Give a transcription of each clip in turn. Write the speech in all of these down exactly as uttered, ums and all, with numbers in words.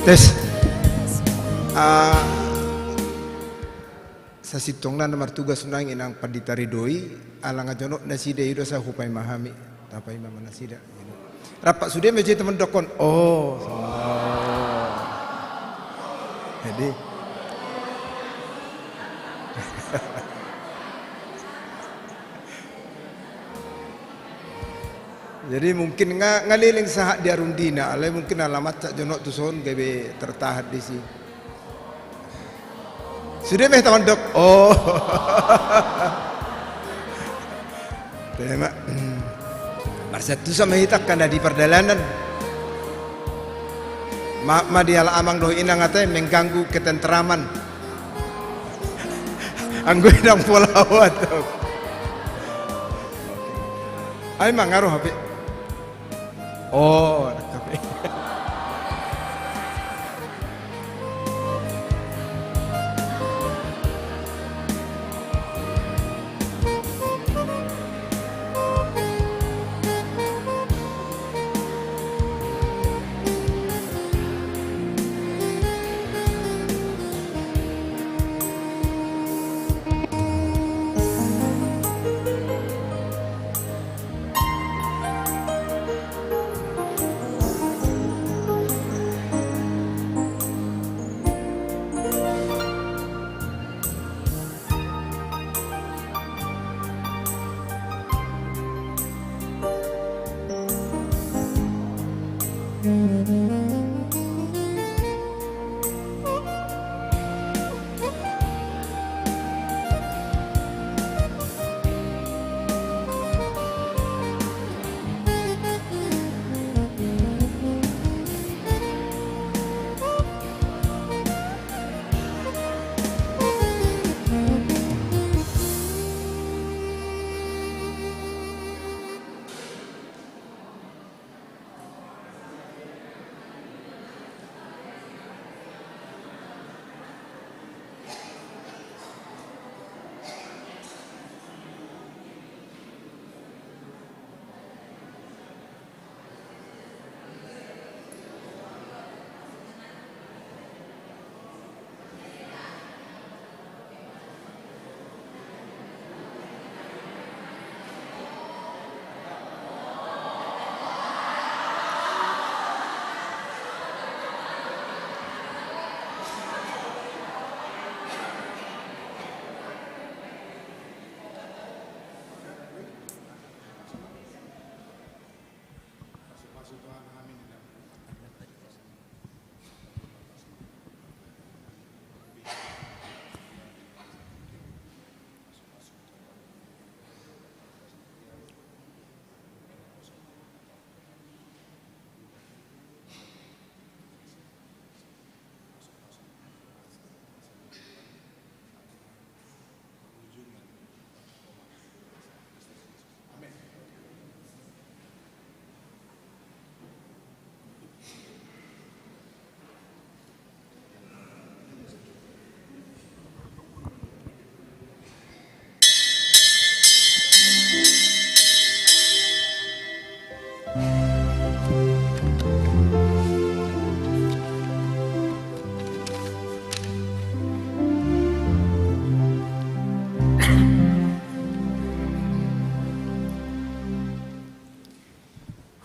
Tes. Ah, sasintongna na martugas nang inang pandita Ridho i, ala nga jonok nasida i do asa hupaima hami, tapaima ma nasida. Rap sude ma jo teman dokkon. Oh. Jadi. Jadi mungkin nga, nga leleng sahat di arundina, alai mungkin alamat sak jonok tu son gabe tertahan di si. Sude ma hita mandok. Oh. Tema. Marsantusan ma hita angka na di pardalanan. Maaf ma di halak amang dohot inang ate mengganggu ketentraman. Anggo inang pola hoat. Ai mangaruh hape. Oh, rangkap.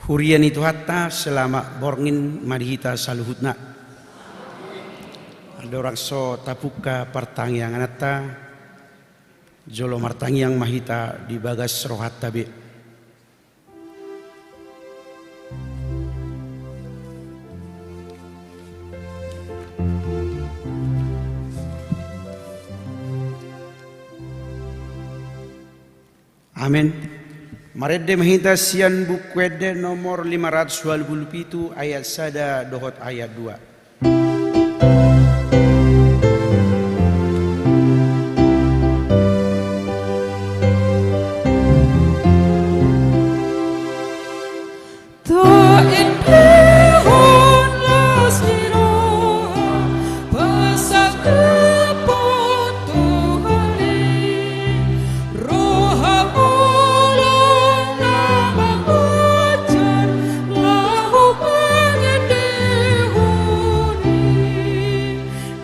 Huria ni Tuhanta, selamat borngin ma di hita saluhutna. Andorang so tapungka partangianganta, jolo martangiang ma hita di bagas rohanta be. Amen. Marende ma hita sian Buku Ende nomor lima ratus ualu pulu pitu, ayat sada dohot ayat dua. Taendehon las ni roha, pasangaphon Tuhan i, roha holong na mangojar, laho mangendehon i.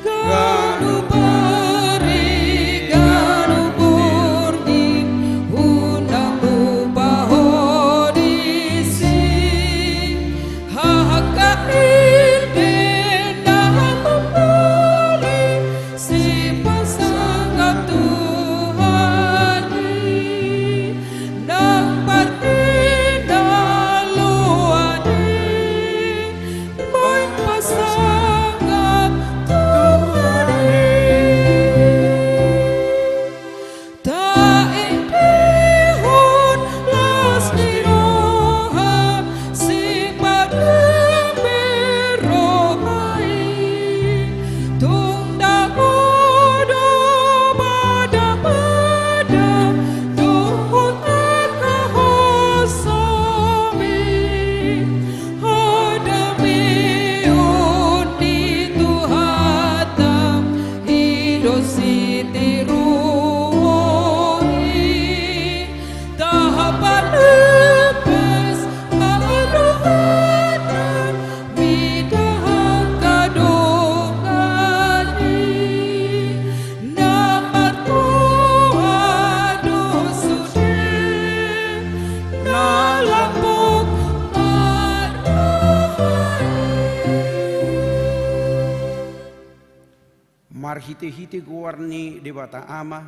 Ganup ari, ganup borngin, unang lupa ho disi. Haha, ende na mamboli, sipasangap Tuhan i. Nang parhinaloan i, baen pasangap Tuhan i. Taendehon las ni roha, sipalembe roha i. Tung dao do bada-bada dohot angka hosom i. Hadameon ni Tuhanta i do sitiruon i. Tahapan epes harohatan mida angka dongan i. Na martua do sude, na lambok marroha i. Marhite-hite goar ni Debata Ama,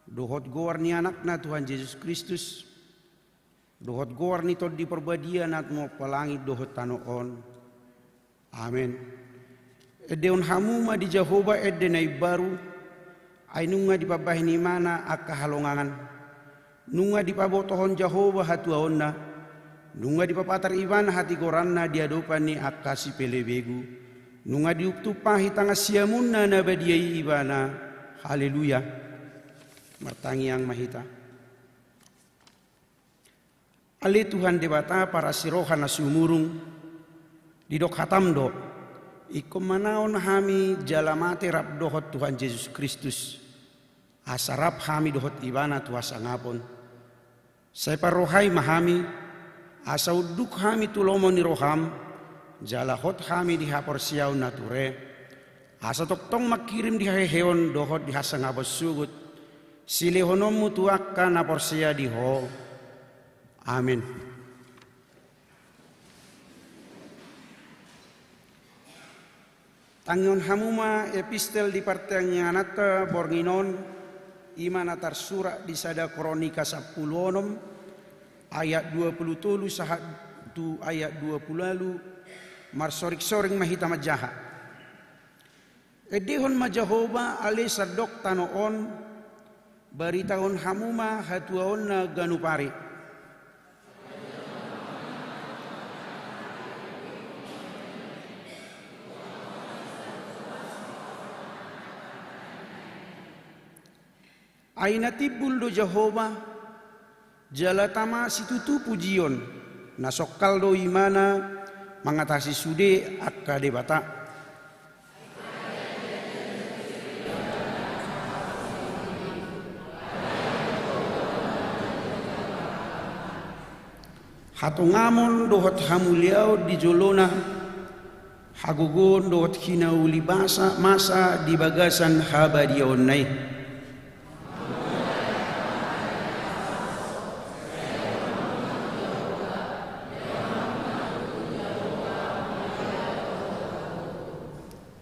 dohot goar ni Anakna Tuhan Jesus Kristus, dohot goar ni Tondi Parbadia na tumompa langit dohot tano on. Amen. Endehon hamu ma di Jahowa ende na imbaru, ai nunga dipambahen ibana angka halongangan. Nunga dipabotohon Jahowa hatuaonna, nunga dipapatar ibana hatigoranna di adopan ni angka sipelebegu. Nunga diup tumpahi tangan siamunna na badia i ibana. Haleluya. Martangiang ma hita. Ale Tuhan Debata parasi roha na sumurung, didok hatam do, ingkon manaon hami jala mate rap dohot Tuhan Jesus Kristus, asa rap hami dohot ibana tu hasangapon. Sai parrohai ma hami, asa unduk hami tu lomo ni roham, jala hot hami di haporseaon na ture, asa tongtong mangkirim di haheheon dohot di hasangapon sogot, silehononmu tu angka na porsea di ho. Amen. Tangihon hamu ma epistel di partangianganta borngin on, i ma na tarsurat di sada Kronika sampulu onom, ayat dua pulu tolu sahat tu ayat dua pulu ualu, marsoring-soring ma hita manjaha. Endehon ma Jahowa ale sandok tano on, baritahon hamu ma hatuaonna ganup ari. Ai na timbul do Jahowa, jala tama situtu pujion, na songkal do ibana mangatasi sude angka debata. Hatongamon dohot hamuliaon di jolona, hagogoon dohot hinauli basa masa di bagasan habadiaonna i.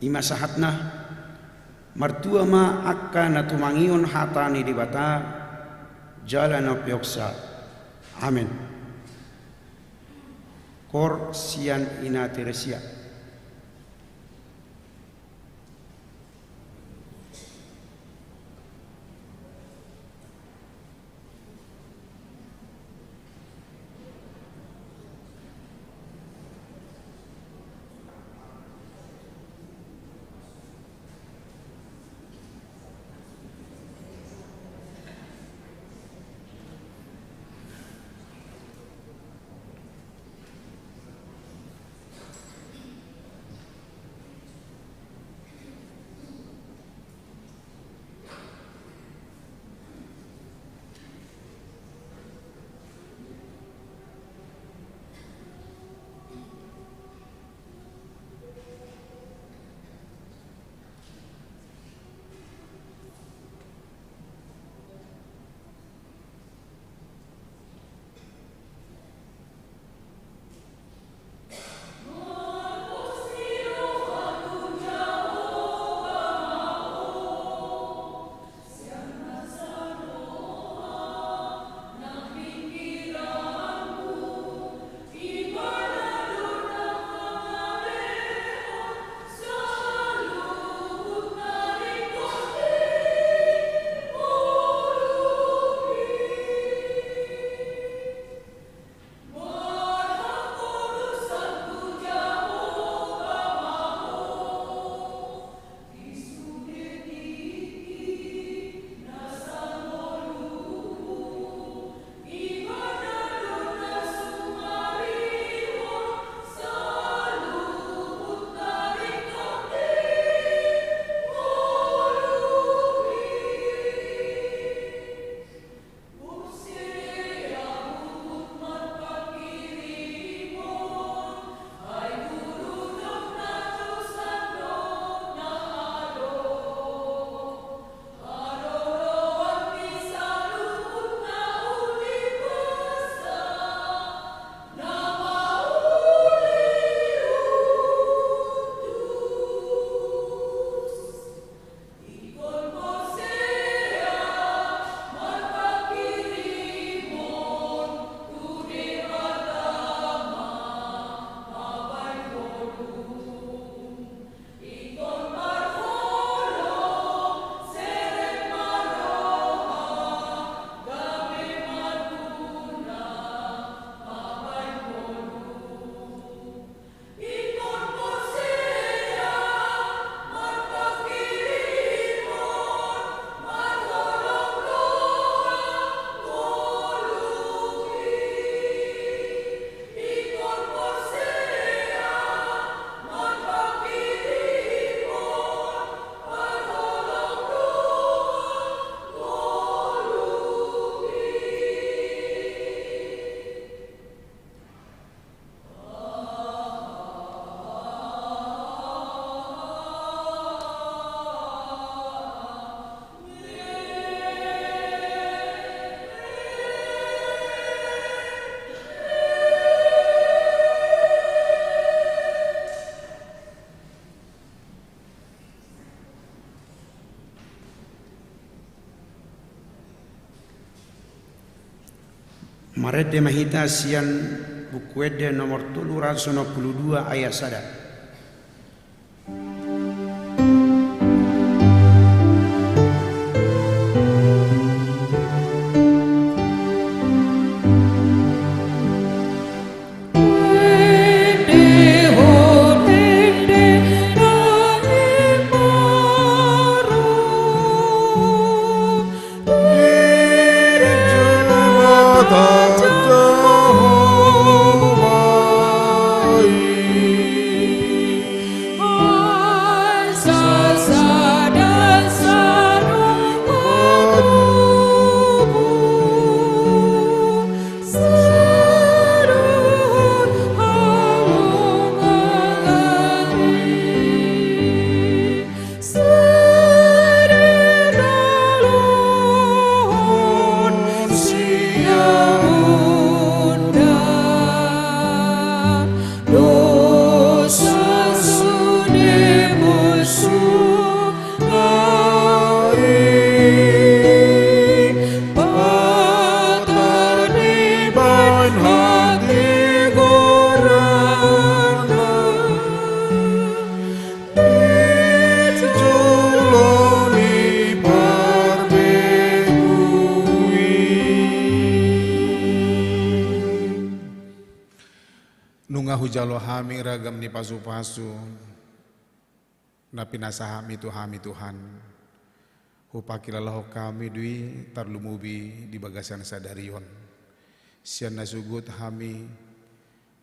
I ma sahatna. Martua ma angka na tumangihon hata ni Debata jala na umpeopsa. Amen. Koor sian Ina Teresia. Marende ma hita sian Buku Ende nomor tolu ratus onom pulu dua ayat sada. Jalo hami ragam ni pasu-pasu na pinasahatmi tu hami Tuhan. Hupangkilalahon hami do i tarlumobi di bagasan sadari on. Sian na sogot hami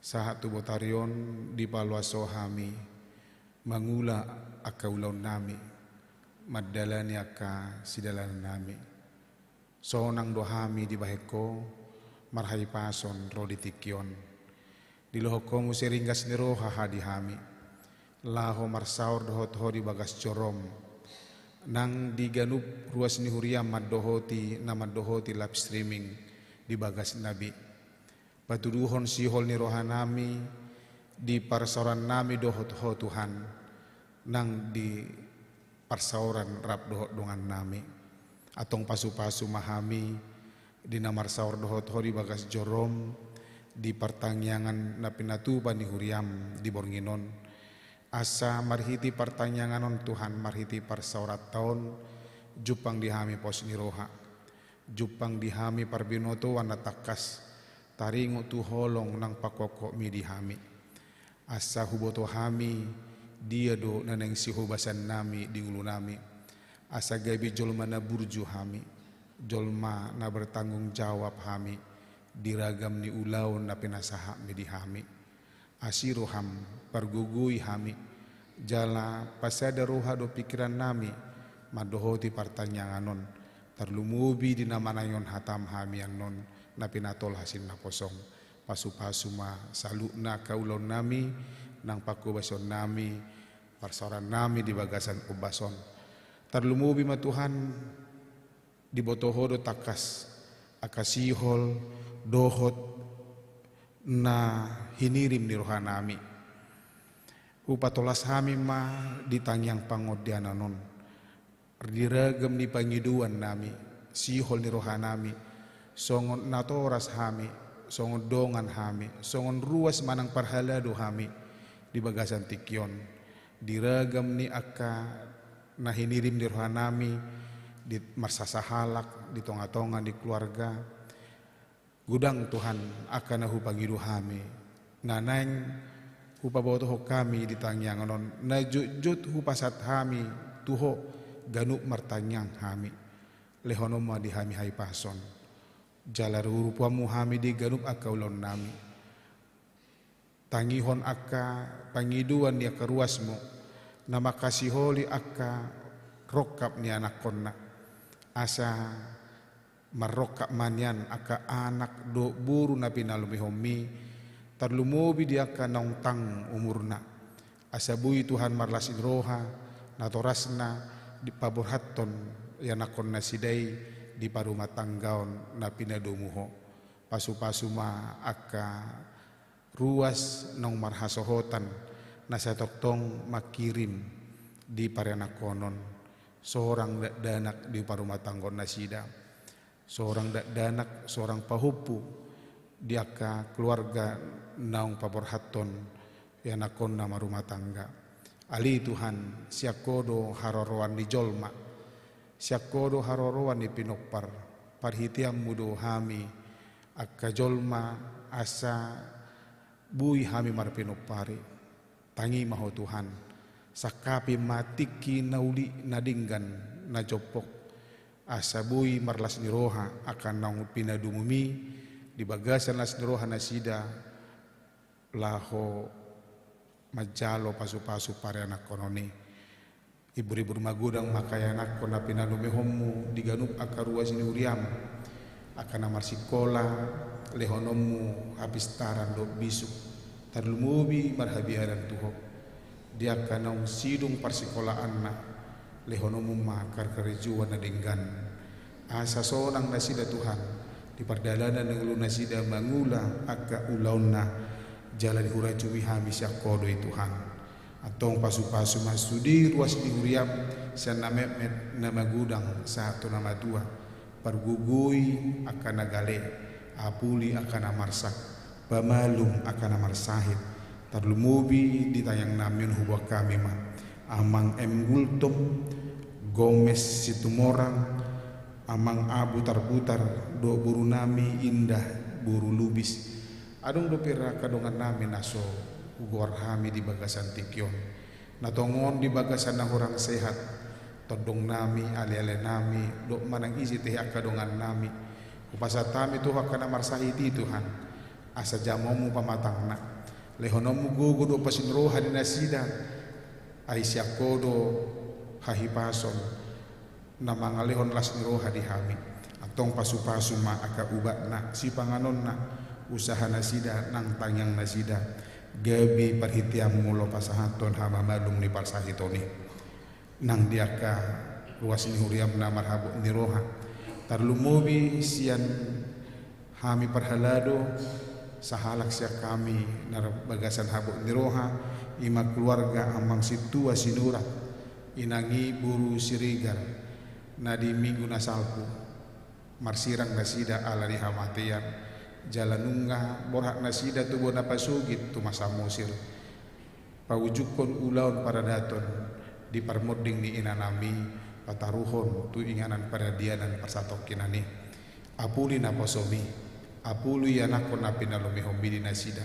sahat tu botari on dipaloas Ho hami mangula angka ulaonnami, mandalani angka sidalanannami. Sonang do hami dibahen Ho marhahipason ro di tingki on. Dilehon Ho muse ringgas ni roha di hami laho marsaor dohot Ho di bagas jorom nang di ganup ruas ni huriam mandohoti na mandohoti live streaming di bagas nabi. Patuduhon sihol ni rohanami di parsaorannami dohot Ho Tuhan, nang di parsaoran rap dohot dongannami. Antong pasu-pasu ma hami di na marsaor dohot Ho di bagas jorom, di partangiangan na pinatupa ni huriam di borngin on. Asa marhite partangiangan on Tuhan, marhite parsaoranta on, jumpang di hami pos ni roha. Jumpang di hami parbinotoan na tangkas, taringot tu holong nang pangkophopmi di hami. Asa huboto hami dia do na naeng sihobasannami di ngolunami. Asa gabe jolma na burju hami, jolma na bertanggung jawab hami di ragam ni ulaon na pinasahatmi di hami. Asi roham, pargogoi hami, jala pasada roha dohot pingkirannami mandohoti partangiangan on, tarlumobi di na manaihon hatam hami annon na pinatolhas i naposong. Pasu-pasu ma saluhutna angka ulaonnami, nang pangkobasionnami, parsaorannami di bagasan ombas on. Tarlumobi ma Tuhan, diboto Ho do tangkas angka sihol dohot na hinirim ni rohanami. Hupatolhas hami ma di tangiang pangondianan on di ragam ni pangidoannami, sihol ni rohanami, songon natoras hami, songon dongan hami, songon ruas manang parhalado hami di bagasan tingki on, di ragam ni angka na hinirim ni rohanami, di marsasahalak, di tonga-tonga ni keluarga. Godang Tuhan angka na hupangido hami, na naeng hupabotohon hami di tangiangan on, na jotjot hupasahat hami tu Ho ganup martangiang hami. Lehononmu ma di hami hahipason, jala rurupuanmu hami di ganup angka ulaonnami. Tangihon angka pangidoan ni angka ruasmu, na mangkasiholi angka rongkap ni anakkonna. Asa marrongkap ma nian angka anak dohot boru na pinalumehonmi, tarlumobi di angka naung tang umurna. Asa boi Tuhan marlas ni roha, natorasna dipaborhathon ianakkon nasida i di parumatanggaon na pinadomu Ho. Pasu-pasu ma angka ruas naung marhasohotan na sai tongtong mangkirim di parianakkonon, sorang dakdanak di parumatanggaon nasida, sorang dakdanak, sorang pahompu di angka keluarga naung paborhathon ianakkonna marumah tangga. Ale Tuhan, sian Ho do haroroan ni jolma, sian Ho do haroroan ni pinompar, parhiteanmu do hami angka jolma asa boi hami marpinompari. Tangi ma Ho Tuhan, sangkapi ma tingki na uli na denggan na jompok, asa boi marlas ni roha angka naung pinadomumi di bagasan las ni roha nasida laho manjalo pasu-pasu parianakkonon i. Ibur-ibur magodang ma angka ianakkon na pinalumehonmu di ganup angka ruas ni huriam, angka na marsikola, lehononmu hapistaran dohot bisuk, tarlumobi marhabiaran tu Ho. Di angka naung sidung parsikolaanna, lehononmu ma angka karejoan na denggan. Asa sonang nasida Tuhan, di pardalanan ni ngolu nasida mangula angka ulaonna, jala dihurajumi hami sian Ho do i Tuhan. Antong pasu-pasu ma sude ruas ni huriam, sian na metmet na magodang sahat tu na matua. Pargogoi angka na gale, apuli angka na marsak, pamalum angka na marsahit. Tarlumobi di tangiangnami on huboan hami ma Amang M Gultom, Gomes Situmorang, Amang Abu Tarbutar, dohot borunami Indah boru Lubis. Adong dope ra angka dongannami na so hugoar hami di bagasan tingki on. Na tongon di bagasan na hurang sehat, tondongnami, alealenami, dohot manang ise tahe angka dongannami, hupasahat hami tu Ho angka na marsahit i, Tuhan, asa jamoonmu pamatangna, lehononmu gogo dohot las ni roha di nasida, ai sian Ho do hahipason na mangalehon las ni roha di hami. Antong pasupasu ma angka ubatna, sipanganonna, usaha nasida nang tangiang nasida, gabe parhiteanmu laho pasahathon hamamalum ni parsahiton i nang di angka ruas ni huriam na marhabot ni roha. Tarlumobi sian hami parhalado, sahalak sian hami na bagasan habot ni roha, i ma keluarga Amang Sintua Sinurat, inang i boru Siregar, na di minggu na salpu marsirang nasida ala ni hamatean, jala nunga borhat nasida tu bona pasogit tu masa Mosir. Paujungkon ulaon paradaton di parmonding ni inanami, pataruhon tu inganan paradianan parsatongkinan i. Apuli naposomi, apuli ianakhon na pinalumehonmi di nasida.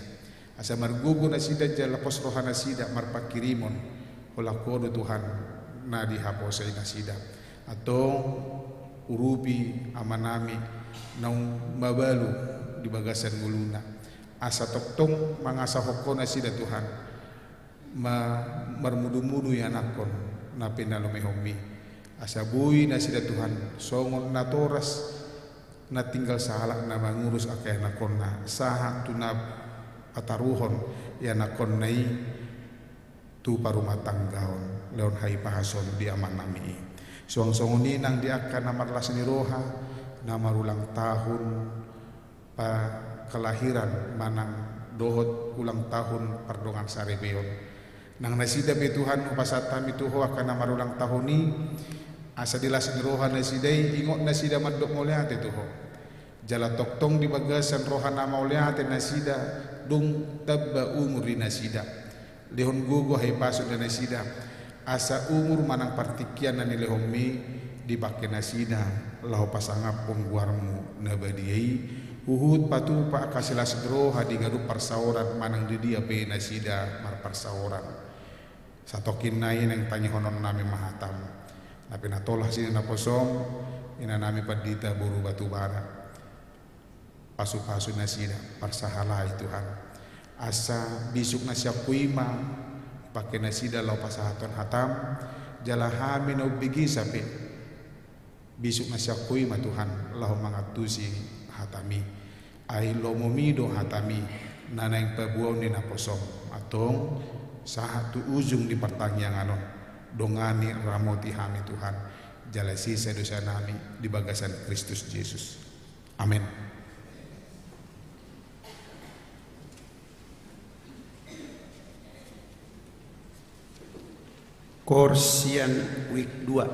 Asa margogo nasida jala pos roha nasida marpanghirimon, holan Ho do Tuhan na dihaposai nasida. Antong urupi amanami naung mabalu di bagasan ngoluna. Asa tongtong mangasahon Ho nasida Tuhan, ma-, marmudumudu ianakhon na pinalumehonmi. Asa boi nasida Tuhan, songon natoras na tinggal sahalak na mangurus angka ianakhonna, sahat tu na pataruhon ianakhonna i tu parumatanggaon, lehon hahipason di amanami i. Suang songon i nang di angka na marlas ni roha, na marulang tahun pa-, kelahiran manang dohot ulang tahun pardongansaripeon. Nang nasida pe Tuhan, hupasahat hami tu Ho angka na marulang tahun i, asa di las ni roha nasida i, ingot nasida mandok mauliate tu Ho. Jala tongtong di bagasan roha na mauliate nasida, dung tamba umur di nasida. Lehon gogo hahipason di nasida, asa umur manang partingkian na nilehonmi dipangke nasida laho pasangaphon goarmu na badia i, huhut patupa angka silas ni roha di ganup parsaoran manang di dia pe nasida marparsaoran. Satongkin nai naeng tangihononnami ma hatam. Na pinatolhas i naposom, inanami pandita boru Batubara. Pasupasu nasida, parsahalai Tuhan. Asa bisuk na sian Ho i ma, pangke nasida laho pasahathon hatam, jala hami na umbegesa pe. Bisuk na sian Ho i ma Tuhan, laho mangantusi hatami. Ai lomomi do hatami, na naeng paboaon ni naposom. Antong, sahat tu ujung ni partangiangan on. Dongani, ramoti hami Tuhan. Jala sesa dosanami di bagasan Kristus Jesus. Amen. Koor sian week dua.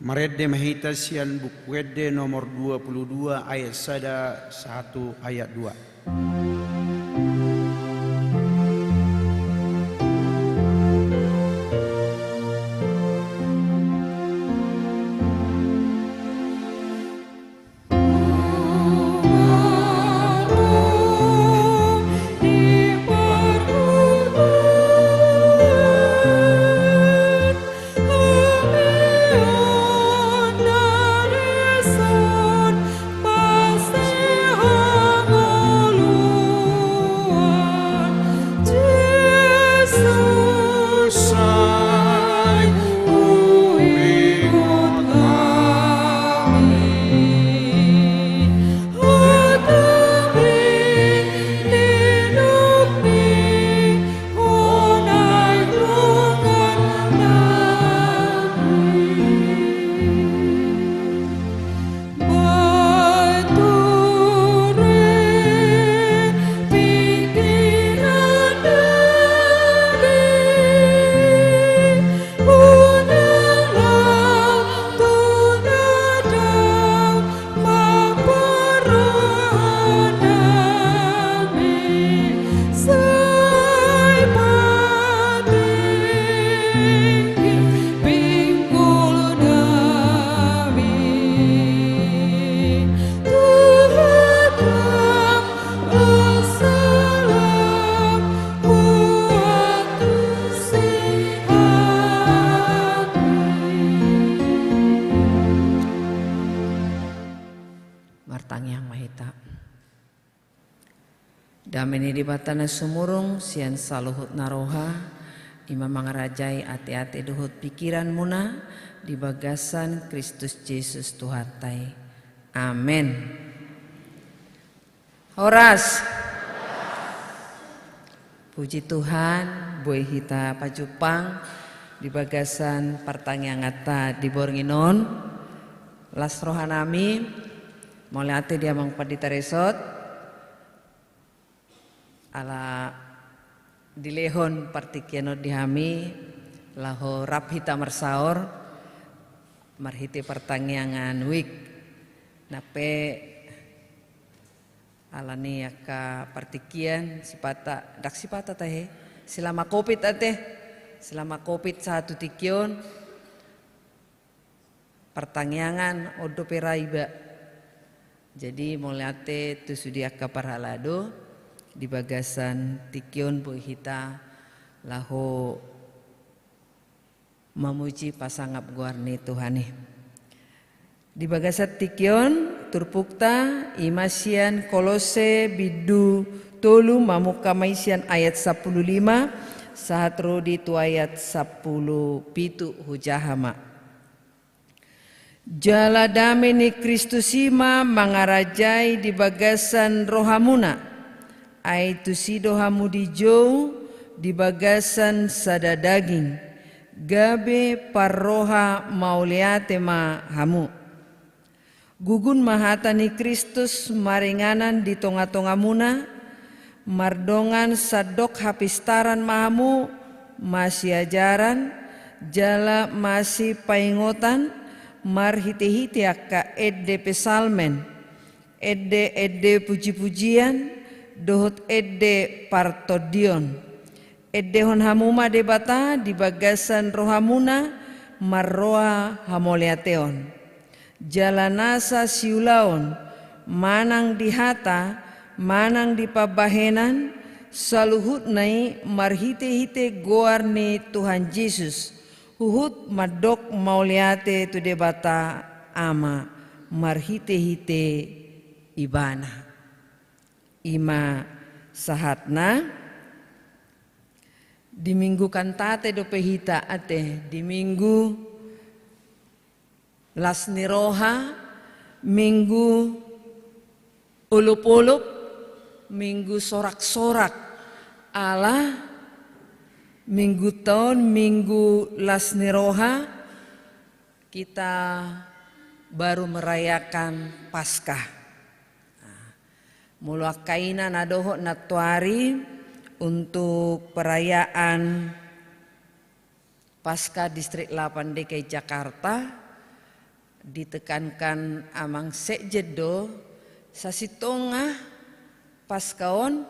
Marende ma hita sian Buku Ende nomor dua puluh dua ayat sada sahat tu ayat dua. Martangiang ma hita. Dame ni Debata na sumurung sian saluhut na roha, i ma mangarajai ateate dohot pingkiranmuna di bagasan Kristus Jesus Tuhanta i. Amen. Horas. Puji Tuhan, boi hita pajumpang di bagasan partangianganta di borngin on. Las rohanami, mauliate di amang pandita resort, ala dilehon partingkian on di hami, laho rap hita marsaor, marhite partangiangan wijk. Nang pe ala ni angka partingkian, sipata, ndang sipata tahe, selama covid ate, selama covid sahat tu tingki on, partangiangan on dope ra iba. Jadi mauliate tu sude angka parhalado, di bagasan tingki on boi hita laho mamuji pasangap goar ni Tuhan i. Di bagasan tingki on, turpukta i ma sian Kolose bindu tolu, mamungka ma i sian ayat sampulu lima sahat ro di tu ayat sampulu pitu, hujaha ma. Jala dame ni Kristus i ma mangarajai di bagasan rohamuna, ai tusi do hamu dijou di bagasan sada daging, gabe parroha mauliate ma hamu. Gugun ma hata ni Kristus maringanan di tongatongamuna, mardongan sandok hapistaran ma hamu masiajaran jala masipaingotan, marhitehite angka ende psalmen, endeende pujipujian, dohot ende partondion. Endehon hamu ma Debata di bagasan rohamuna marroha hamauliateon. Jala nasa siulaon, manang di hata, manang di pambahenan, saluhutna i marhitehite goar ni Tuhan Jesus, huhut mandok mauliate tu Debata Ama marhitehite Ibana. I ma sahatna. Di Minggu Kantate dope hita ate, di Minggu las ni roha, Minggu olopolop, Minggu soraksorak. Ala Mingguta on Minggu las ni roha, kita baru merayakan Paskah. Nah, molo angka ina na dohot nantoari untuk perayaan Paskah Distrik delapan D K I Jakarta, Ditekankan amang sekjen do, sasintongna Paskah on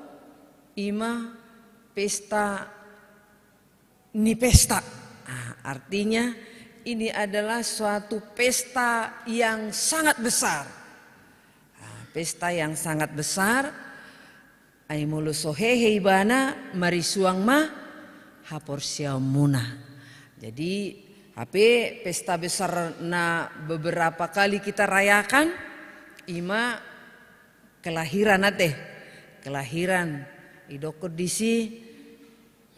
ima pesta ni pesta. Ah, artinya ini adalah suatu pesta yang sangat besar. Ah, pesta yang sangat besar. Ai molo so hehe ibana, marisuang ma haporseaonmuna. Jadi, hape pesta besar na beberapa kali kita rayakan, ima kelahiran ate. Kelahiran, didokkon disi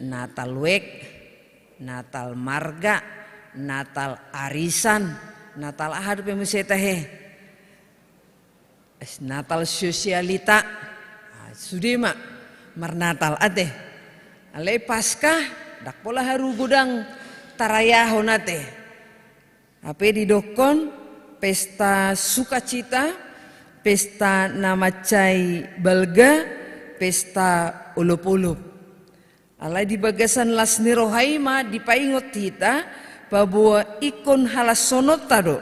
Natal wijk, Natal marga, Natal arisan, Natal aha dope muse tahe. Es Natal sosialita, ah, sude ma marnatal ate. Alai Paskah, ndang pola haru godang tarayahon ate. Hape didokkon pesta sukacita, pesta na mansai balga, pesta olopolop. Alai di bagasan las ni roha i ma dipaingot hita, paboa ingkon halashononta do.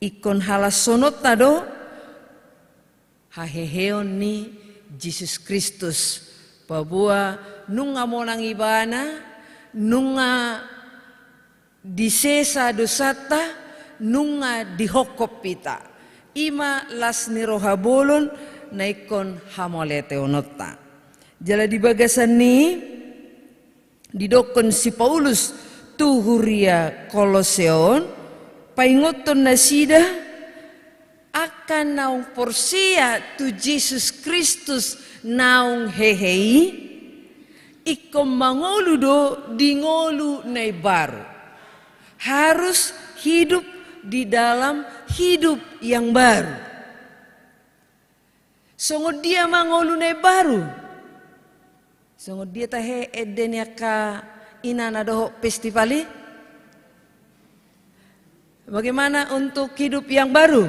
Ingkon halashononta do haheheon ni Jesus Kristus. Paboa nunga monang ibana, nunga disesa dosanta, nunga dihophop hita. Ima las ni roha bolon na ingkon hamauliatehononta. Jala di bagasan ni didokkon si Paulus tu huria Kolose on, paingothon nasida, angka naung porsea tu Jesus Kristus naung hehe i, ingkon mangolu do di ngolu na imbaru. Harus hidup di dalam hidup yang baru. Songon dia ma ngolu na imbaru? Songon dia tahe ende ni angka ina na dohot festival i? Bagaimana untuk hidup yang baru?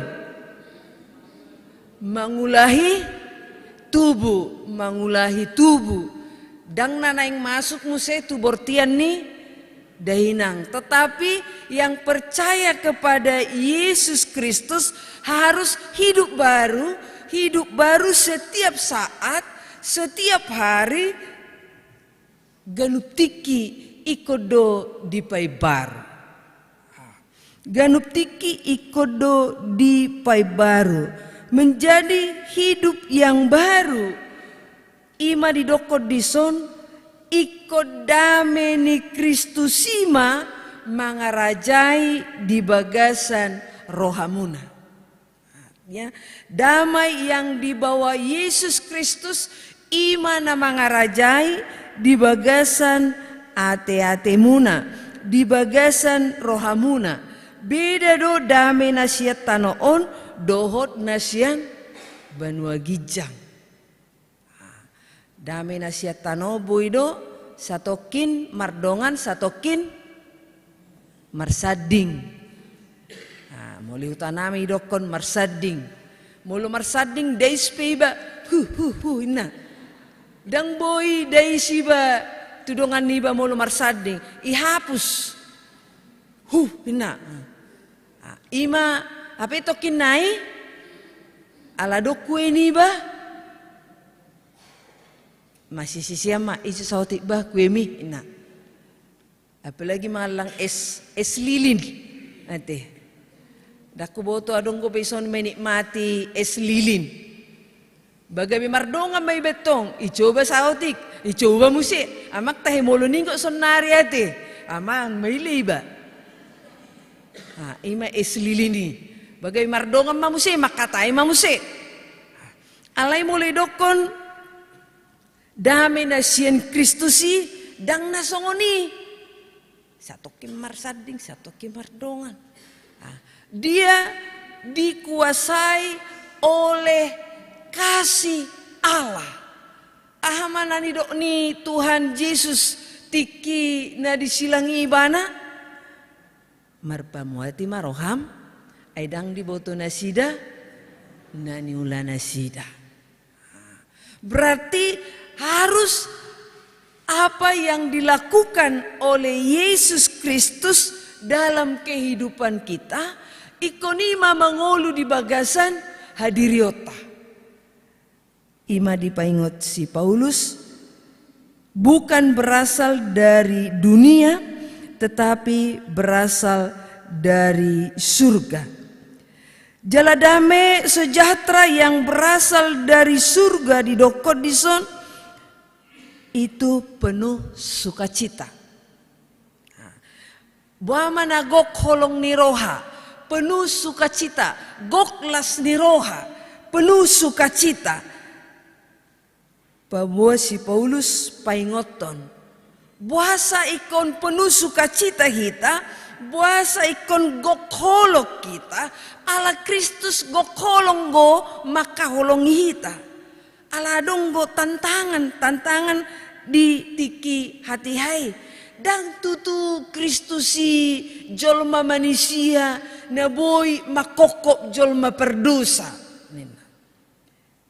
Mangulahi tubu, mangulahi tubu. Ndang na naeng masuk muse tu bortian ni dainang. Tetapi yang percaya kepada Yesus Kristus harus hidup baru, hidup baru setiap saat, setiap hari, ganup tingki ingkon do dipaimbaru. Ganup tingki ingkon do dipaimbaru. Menjadi hidup yang baru. Ima didokkon dison, ingkon dame ni Kristus i ma mangarajai di bagasan rohamuna. Ya, damai yang dibawa Yesus Kristus ima na mangarajai di bagasan ate-atemuna, di bagasan rohamuna. Beda do dame na sian tano on dohot na sian banua ginjang. Dame na sian tano boi do, satongkin mardongan, satongkin marsanding. Nah, molo hutanami dokkon marsanding. Molo marsanding, dais pe iba, hu, hu, hu, inna. Ndang boi dais iba tu dongan niba molo marsanding. Ihapus. Hu, inna. Ah, ima, hape tongkin nai, ala dong kue niba, masisisian ma, ise saotik bah kuemi, inna. Apalagi mangallang es, es lilin. Ate. Ndang huboto adong dope ison menikmati es lilin. Bagabe mardongan ma iba tong, icoba saotik, icoba muse. Amang tahe molo ningok sonnari ate. Amang maila iba. Ah, ima es lilin i. Bagabe mardongan ma muse, mangkatai ma muse. Alai molo idokkon dame na sian Kristus i, ndang na songon i. Satongkin marsanding, satongkin mardongan. Ah, dia dikuasai oleh kasih Allah. Aha ma na nidok ni Tuhan Jesus tingki na disilang i ibana? Marpamuati ma roham, ai ndang diboto nasida na niula nasida. Berarti harus apa yang dilakukan oleh Yesus Kristus dalam kehidupan kita, ingkon i ma mangolu di bagasan hadirionta. I ma dipaingot si Paulus, bukan berasal dari dunia, tetapi berasal dari surga. Jala dame sejahtera yang berasal dari surga didokkon dison, itu penuh sukacita. Boha ma na gok holong ni roha, penuh sukacita, gok las ni roha, penuh sukacita. Paboa si Paulus paingothon, boasa ingkon penuh sukacita hita, boasa ingkon gok holong hita, ala Kristus gok holong do mangkaholongi hita. Ala adong do tantangan, tantangan di tingki hatiha i. Ndang tutu Kristus i jolma manisia na boi mangkophop jolma pardosa, ninna.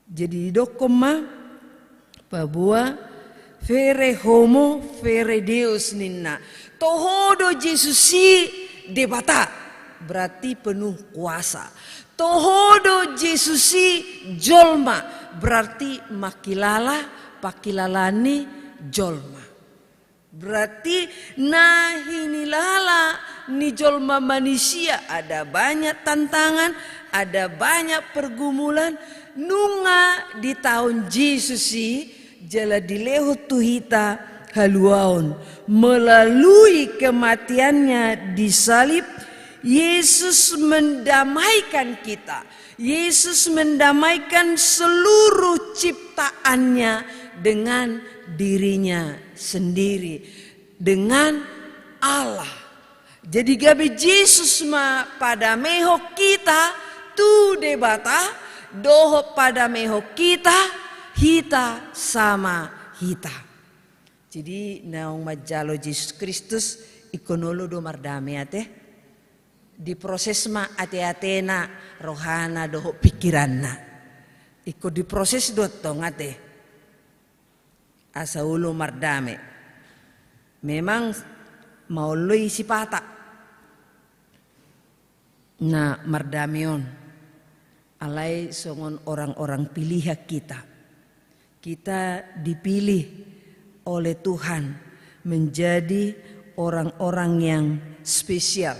Jadi didokkon ma, paboa vere homo, vere Deus, ninna. Toho do Jesus i Debata, berarti penuh kuasa. Toho do Jesus i jolma, berarti mangkilala pangkilalaan ni jolma. Berarti na hinilala ni jolma manisia ada banyak tantangan, ada banyak pergumulan, nunga ditaon Jesus i, jala dilehon tu hita haluaon. Melalui kematian-Nya di salib, Yesus mendamaikan kita. Yesus mendamaikan seluruh ciptaan-Nya dengan diri-Nya sendiri, dengan Allah. Jadi gabe Jesus ma padamehon hita tu Debata, dohot padamehon hita hita sama hita. Jadi naung manjalo Jesus Kristus, ingkon olo do mardame ate. Diproses ma ate-atena, rohana dohot pingkiranna. Ingkon diproses do tong ate. Asa olo mardame. Memang maol do i sipata na mardame on. Alai songon orang-orang pilihan kita. Kita dipilih oleh Tuhan menjadi orang-orang yang spesial.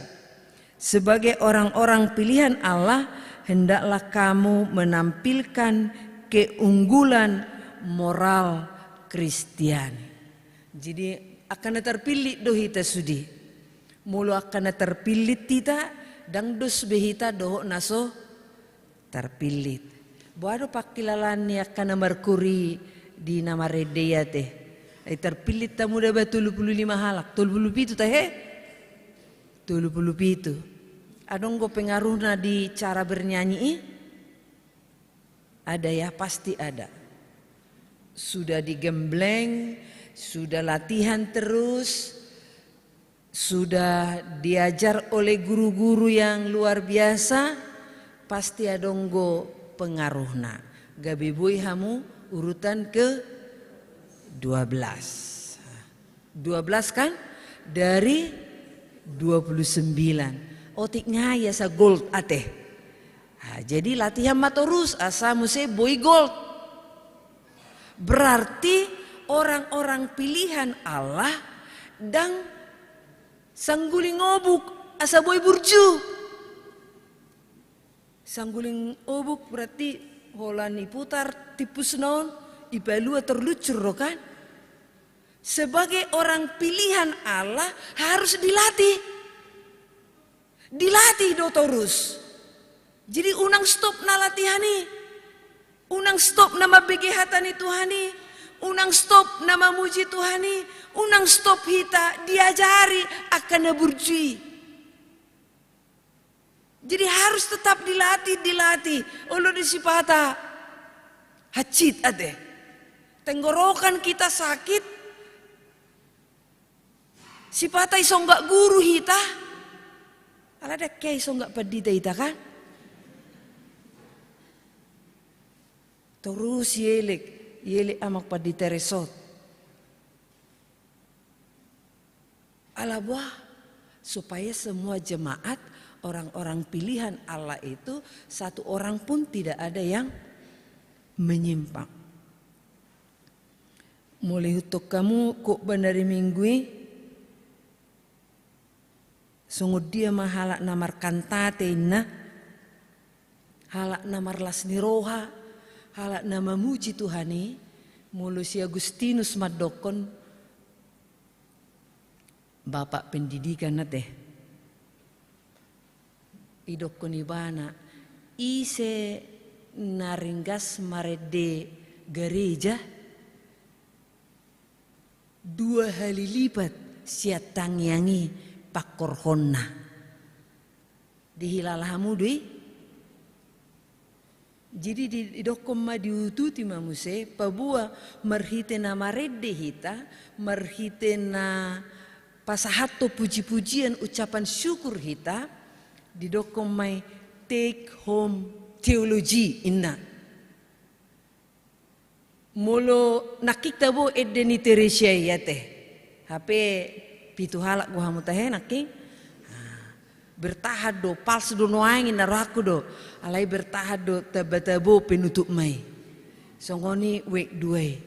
Sebagai orang-orang pilihan Allah, hendaklah kamu menampilkan keunggulan moral Kristiani. Jadi, angka na tarpillit do hita sude. Molo angka na tarpillit hita, ndang dos be hita dohot na so tarpillit. Boha do pangkilalaan ni angka na marhuri di na marende i ate? Ai tarpillit hamu da ba tolu pulu lima halak, tolu pulu pitu tahe? Tolu pulu pitu. Adong do pengaruhna di cara bernyanyi i? Ada ya, pasti ada. Sudah digembleng, sudah latihan terus, sudah diajar oleh guru-guru yang luar biasa, pasti adong do pengaruhna. Gabe boi hamu urutan ke dua belas. Dua belas kan? Dari dua puluh sembilan. Otik nga i asa gold ate. Nah, jadi latihan ma torus asa muse boi gold. Berarti orang-orang pilihan Allah ndang sangguling obuk asa boi burju. Sangguling obuk berarti holan diputar timpusna on, dipalua terluncur do kan? Sebagai orang pilihan Allah harus dilatih. Dilatih do torus. Jadi unang stop na latihan i. Unang stop na mambege hata ni Tuhan i. Unang stop na mamuji Tuhan i. Unang stop hita diajari angka na burju i. Jadi harus tetap dilatih, dilatih. Olo do sipata hansit ate. Tenggorokan kita sakit, sipata isonggak guru hita. Ala dang hea isonggak pandita hita kan? Torus ielek, ielek amang pandita resort. Ala boha? Supaya semua jemaat, orang-orang pilihan Allah itu, satu orang pun tidak ada yang menyimpang. Molo ihuthon hamu khotbah na di Minggu i, songon dia ma halak na markantate inna, halak na marlas ni roha, halak na mamuji Tuhan i, molo si Agustinus mandokkon, bapak pendidikan ate. Idokkon ibana, ise na ringgas marende gareja, dua hali lipat sian tangiang i pangkorhonna. Dihilala hamu do i? Jadi di-, didokkon ma, diututi ma muse, paboa marhite na marende hita, marhite na pasahathon puji-pujian, ucapan syukur hita, didokkon ma i take home theology inna. Molo nangkin tabo ende ni Teresia i ate. Hape pitu halak do hamu tahe nangkin. Ah, bertahan do, pals do nuaeng inna rohangku do. Alai bertahan do, tabo-tabo penutup ma i. Songon i wijk dua i.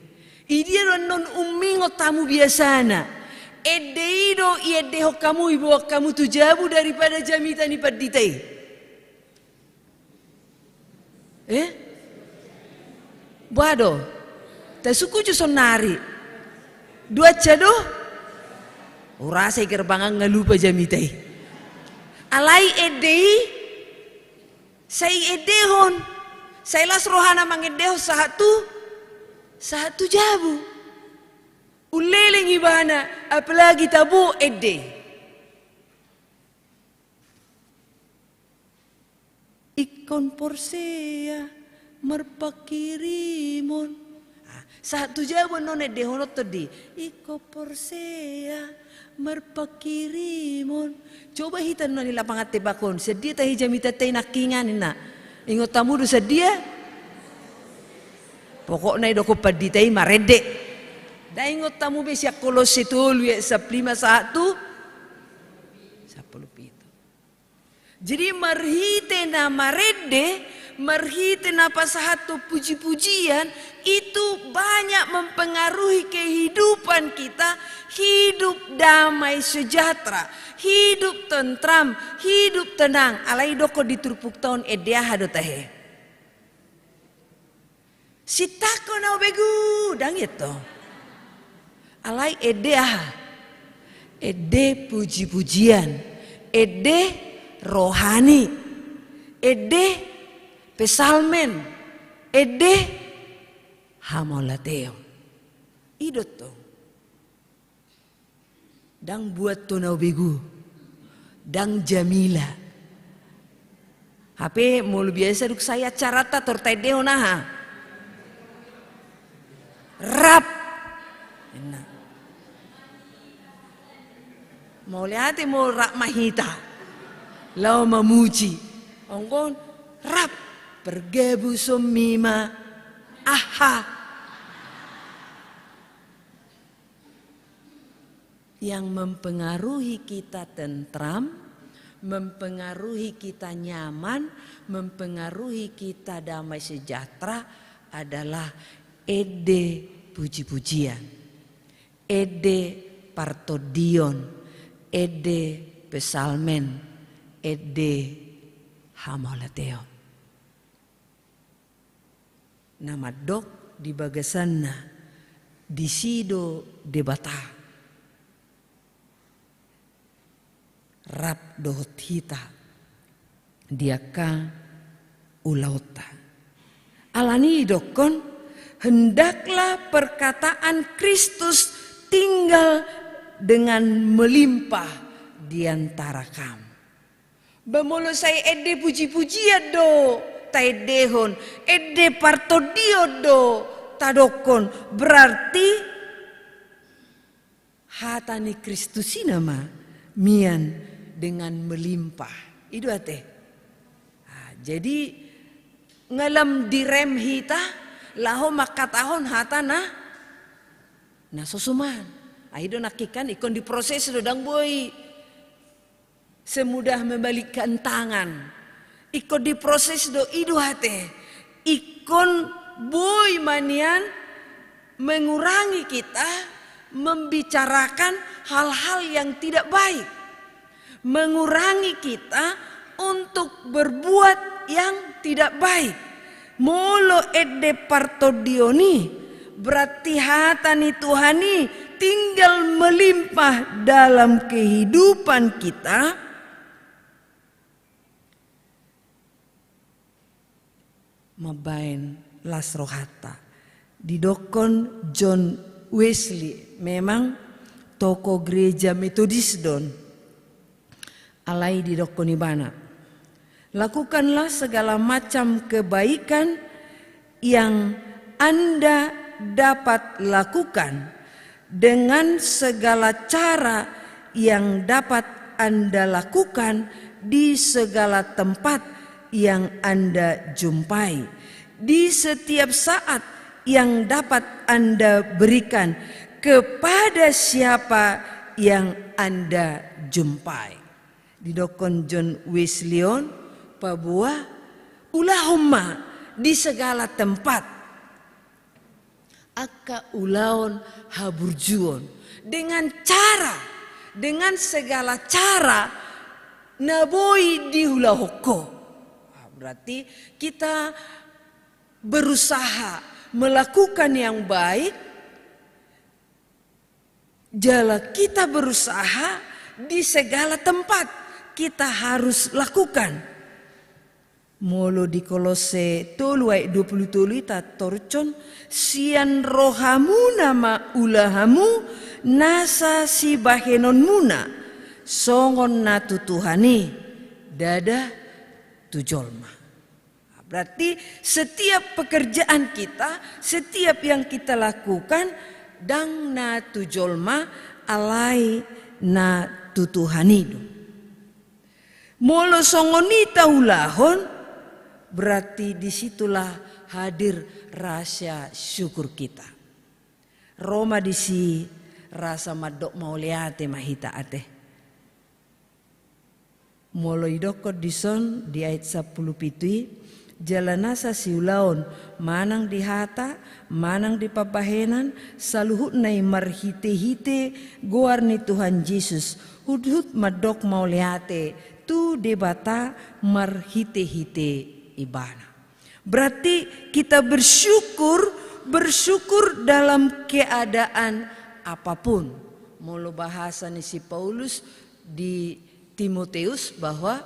Idia do annon umingot hamu biasana. Ende i do iendehon hamu, iboan hamu tu jabu daripada jamita ni pandita i. Eh? Boha do? Tasungkun jo saonari. Duansa do? Urasa i gerbangan nga lupa jamita i. Alai ende i, sai endehon. Sai las rohana mangendehon sahat tu, sahat tu jabu. Ulleleng ibana, apalagi tabo ende. Ingkon porsea marpangkirimon. Ah, sahat tu jabu annon endehononta di. Ingkon porsea marpangkirimon. Coba hita annon di lapangan tembak on. Sadia tahe jamitanta i nangkiningan inna. Ingot hamu do sadia? Pokokna idokkon pandita i marende. Ndang ingot hamu be sian Kolosse tolu ayat sampulu lima sahat tu sampulu pitu. Jadi marhite na marende, marhite na pasahathon puji-pujian, itu banyak mempengaruhi kehidupan kita, hidup damai sejahtera, hidup tentram, hidup tenang. Alai idokkon di turpukta on, ende aha do tahe? Sintangkon na hubegu, ndang i antong. Alai ende aha? Ende puji-pujian, ende rohani, ende psalmen, ende hamauliateon. I do antong. Ndang buat tu na hubegu. Ndang jamila. Hape molo biasa dung sai acaranta tor taendehon aha? Rap. Inna. Mauliate ma, rap ma hita. Laho mamuji. Anggo on rap. Pergabusonmi ma aha? Yang mempengaruhi kita tentram, mempengaruhi kita nyaman, mempengaruhi kita damai sejahtera adalah ende puji-pujian, ende partondion, ende psalmen, ende hamauliateon. Na mandok di bagasanna, disi do Debata rap dohot hita di angka ulaonta. Alani i didokkon, hendaklah perkataan Kristus tinggal dengan melimpah di antara kamu. Ba molo sai ende puji-pujian do taendehon, ende partondion do tadokkon, berarti hata ni Kristus i nama mian dengan melimpah. I do ate. Ah, jadi nga lam direm hita laho mangkatahon hata na, na so suman. Ah, i do nangkin kan ingkon diproses do, ndang boi semudah membalikkan tangan. Ingkon diproses do i do ate. Ingkon boi ma nian mengurangi kita membicarakan hal-hal yang tidak baik. Mengurangi kita untuk berbuat yang tidak baik. Molo ende partondion i, berarti hata ni Tuhan i tinggal melimpah dalam kehidupan kita, mambaen las rohanta. Didokkon John Wesley, memang tokoh gereja Metodis do on. Alai didokkon ibana, lakukanlah segala macam kebaikan yang Anda dapat lakukan, dengan segala cara yang dapat Anda lakukan, di segala tempat yang Anda jumpai, di setiap saat yang dapat Anda berikan kepada siapa yang Anda jumpai. Didokkon John Wesley on, paboa ulahon ma di segala tempat angka ulaon haburjuon, dengan cara, dengan segala cara na boi diulahon ho. Berarti kita berusaha melakukan yang baik, jala kita berusaha di segala tempat kita harus lakukan. Molo di Kolose tolu ayat dua pulu tolu i tatorus on, sian rohamuna ma ula hamu nasa sibahenonmuna, songon na tu Tuhan i, ndada tu jolma. Berarti setiap pekerjaan kita, setiap yang kita lakukan, ndang na tu jolma, alai na tu Tuhan i do. Molo songon i taulahon, berarti di situlah hadir rasa syukur kita. Ro ma disi rasa mandok mauliate ma hita ate. Molo idokkon dison di ayat sampulu pitu i, jala nasa siulaon, manang di hata, manang di pambahenan, saluhutna i marhitehite goar ni Tuhan Jesus, huthut mandok mauliate tu Debata marhitehite Ibana. Berarti kita bersyukur, bersyukur dalam keadaan apapun. Molo bahasa ni si Paulus di Timoteus bahwa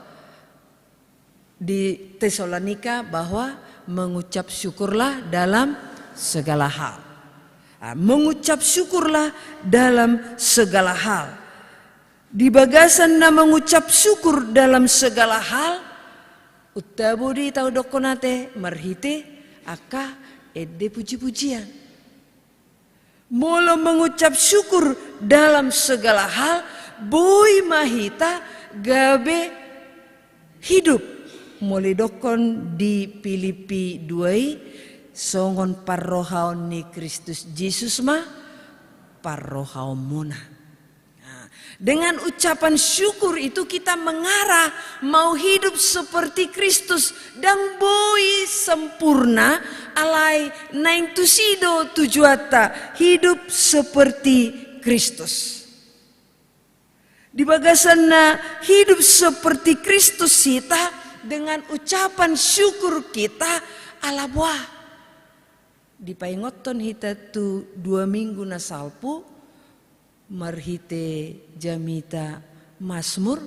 di Tesalonika bahwa mengucap syukurlah dalam segala hal. Ah, mengucap syukurlah dalam segala hal. Di bagasan na mengucap syukur dalam segala hal, untabo do i tadokkon ate marhite angka ende puji-pujian. Molo mengucap syukur dalam segala hal, boi ma hita gabe hidup. Molo idokkon di Pilippi dua i, songon parrohaon ni Kristus Jesus ma parrohaonmuna. Nah, dengan ucapan syukur itu kita mengarah mau hidup seperti Kristus, ndang boi sempurna, alai naeng tusi do tujuanta, hidup seperti Kristus. Di bagasan na hidup seperti Kristus hita, dengan ucapan syukur kita, ala boha dipaingothon hita tu dua minggu na salpu, marhite jamita Masmur,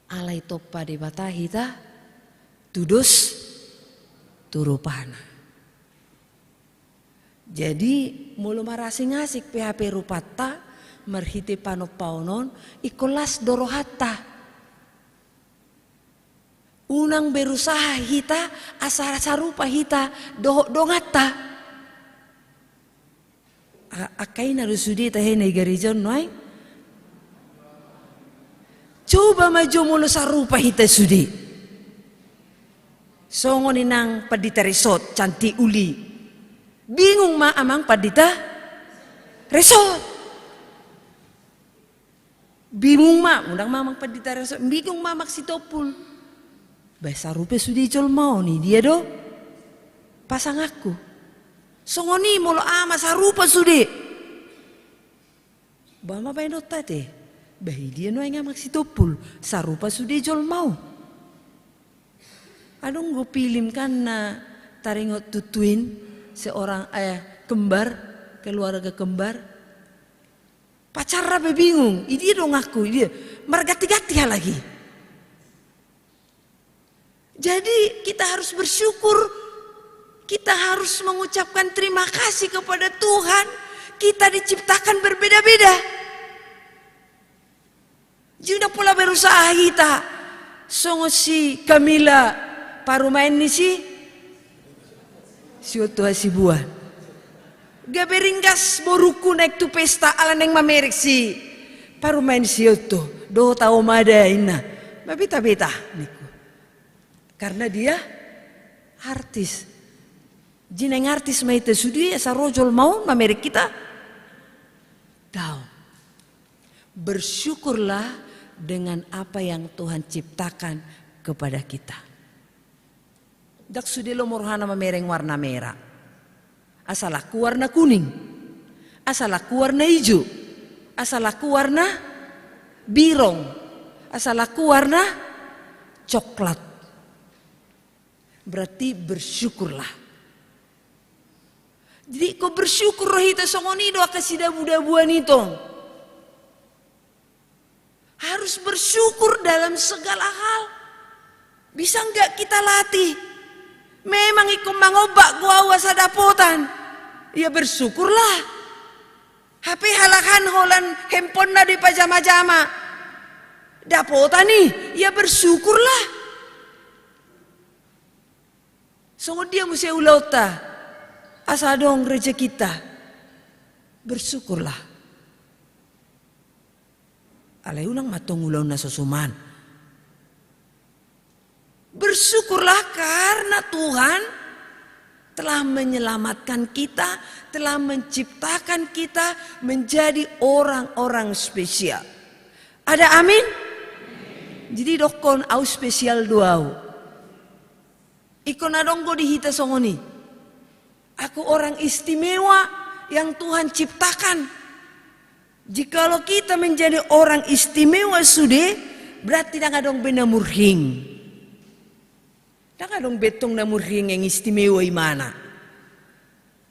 alai tompa Debata hita, tudos tu rupana. Jadi, molo marasing-asing pe hape rupanta, marhite panompaon on, ingkon las do rohanta. Unang berusaha hita asa sarupa hita dohot donganta. A-, angka ina do sude tahe na i gareja on nuaeng. Coba ma jo molo sarupa hita sude. Songon inang pandita Resot, cantik uli. Bingung ma amang pandita Resot. Bingung ma, undang ma amang pandita Reso, bingung ma amang Sitompul. Bah, sarupa sude jolma on, i dia do pasanganku. Songon i molo ama, sarupa sude. Bah, ma baenonta te. Bah, i dia nuaeng amang Sitompul, sarupa sude jolma on. Adong do film kan na taringot tu Twin, seorang, eh, kembar, keluarga kembar. Pacarna pe bingung, i dia donganku, i dia. Marganti-ganti halak i. Jadi kita harus bersyukur, kita harus mengucapkan terima kasih kepada Tuhan, kita diciptakan berbeda-beda. Jadi ndang pola berusaha hita songon si Camila, parumaen ni si, si Otto Hasibuan. Gabe ringgas borungku naeng tu pesta ala naeng mamereng si parumaen si Otto. Dohot au ma da, inna. Mabeta-beta ningku. Karena dia artis. Jadi naeng artis ma hita sude, asa ro jolma on mamereng hita? Daong. Bersyukurlah dengan apa yang Tuhan ciptakan kepada kita. Ndang sude lomo rohana mamereng warna merah. Asa laku warna kuning. Asa laku warna ijo. Asa laku warna birong. Asa laku warna coklat. Berarti bersyukurlah. Jadi ingkon bersyukur roha hita, songon i do angka sidabu-dabuan i tong. Harus bersyukur dalam segala hal. Bisa nggak kita latih? Memang ingkon mangombak do au asa dapotan. Ya bersyukurlah. Hape halak an holan handphone-na do ipajama-jama. Dapotan i, ya bersyukurlah. Songon dia muse ulaonta, asa adong rejekinta? Bersyukurlah. Alai unang ma tong ulaon na so suman. Bersyukurlah karena Tuhan telah menyelamatkan kita, telah menciptakan kita menjadi orang-orang spesial. Ada amin? Jadi dokkon, au spesial do au. Ingkon adong do di hita songon i. Aku orang istimewa yang Tuhan ciptakan. Jikalau kita menjadi orang istimewa sude, berarti ndang adong be na murhing. Ndang adong be tong na murhing, yang istimewa ibana.